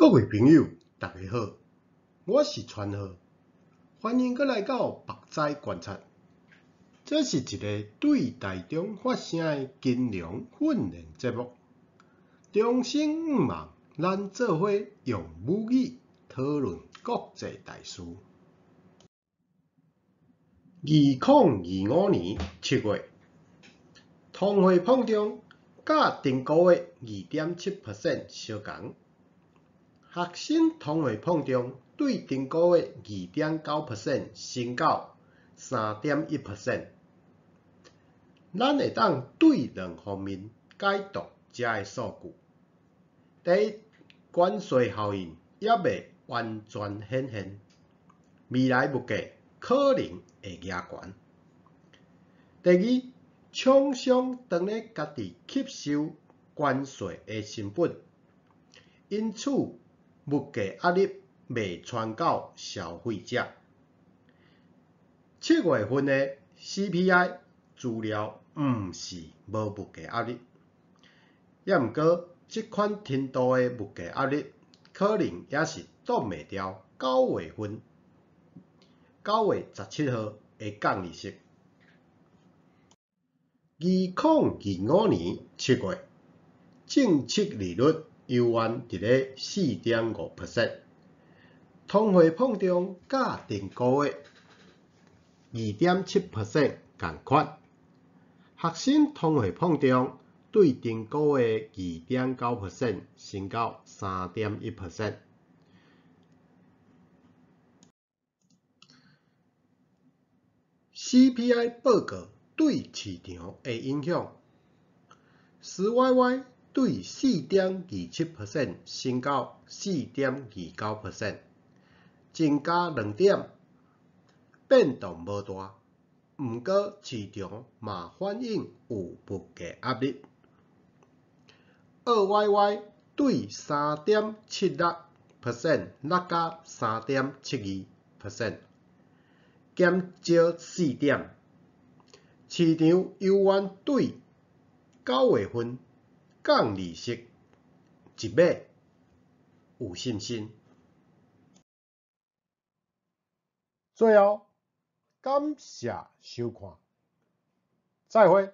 各位朋友，大家好，我是川浩，歡迎閣來到目知觀察。這是一个對台中發聲的金融訓練節目。衷心向望，咱做伙用母語討論國際大事。2025年7月，通貨膨脹佮頂個月2.7% 相仝。核心通貨膨脹對頂個月2.9% 升到3.1%。咱會當對兩方面解讀這个數據。第一，關稅效應猶未完全顯現，未來物價可能會夯懸。第二，廠商當咧家己吸收關稅的成本，因此物價壓力未傳到消費者。7月份的 CPI 資料毋是無物價壓力，抑毋過這款程度的物價壓力可能猶是擋袂牢9月份9月17號的降利息。2025年7月，政策利率猶原佇咧4.5%，通貨膨脹佮頂個月2.7% 仝款。核心通貨膨脹對頂個月2.9% 升到3.1%。CPI 報告對市場的影響，時 YY 對4.27% 升到4.29%，增加2點，變動無大。毋過市場嘛反映有物價壓力。澳 YY 對3.76% 落甲3.72%，減少4點。市場猶原對9月份降利息一碼有信心。最後，感謝收看，再會。